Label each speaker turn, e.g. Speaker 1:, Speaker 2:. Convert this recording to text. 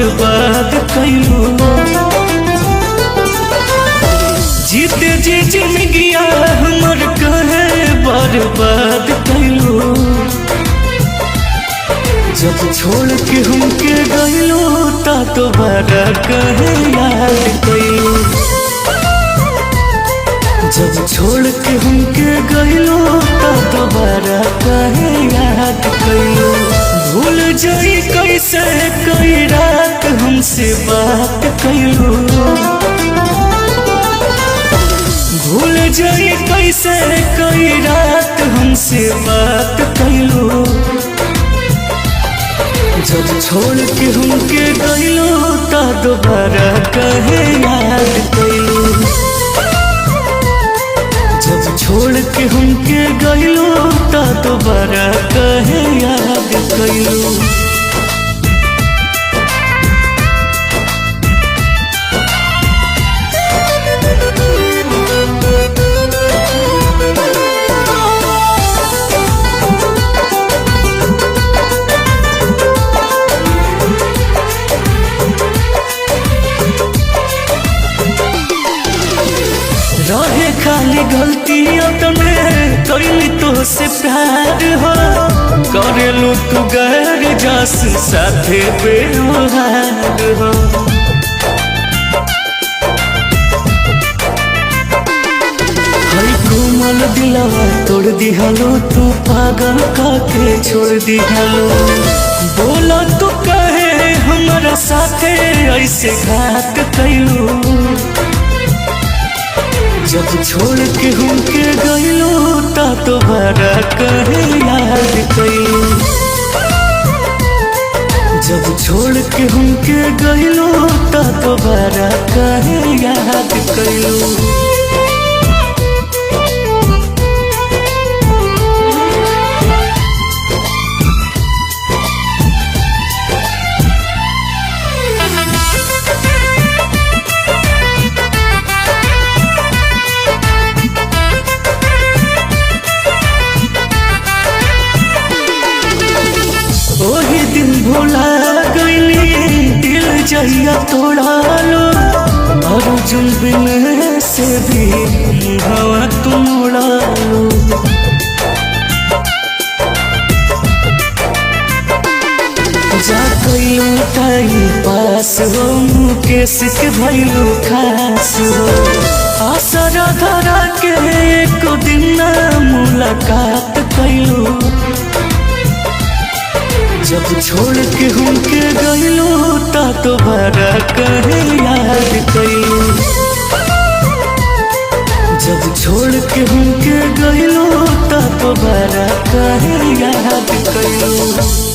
Speaker 1: बर्बाद कैलू। जीते जी जिंदगिया हमर कहे बर्बाद कैलू। जब छोड़ के हमके गइलू ता दोबारा कहे याद कैलू। जब छोड़ के हमके गइलू ता दोबारा कहे याद कैलू। भूल जाई कैसे कई रात हमसे बात कैलू। भूल जाई कैसे कई रात हमसे बात कैलू। जब छोड़ के हमके गइलू ता दोबारा कहे याद कैलू। जब छोड़ के हमके गइलू ता दोबारा कहे याद कैलू। रहे खाली गलती तने कैली तो से प्यार हो। करेलू तू गैर जास साथे बेवहार हो। हई कोमल दिलवा तोड़ दिहलो तू पागल काके छोड़ दिहलो। बोला तू कहे हमरा साथे ऐसे घात कैलू। जब छोड़ के हमके गइलू ता दोबारा कहे याद कैलू। जब छोड़ के हमके गइलू ता दोबारा कहे याद कैलू। ओही दिन भुला गईली दिल जहिया तोड़ा लो। अर्जुन बिन से भी हवा तुम उड़ा लो। जा कैलू टाइम पास हो मुकेश के भैलू खास हो। आशा धरा के एक दिन ना मुलाकात कैलू। जब छोड़ के हमके गइलू ता दोबारा कहे याद कैलू। जब छोड़ के हमके गइलू ता दोबारा कहे याद कैलू।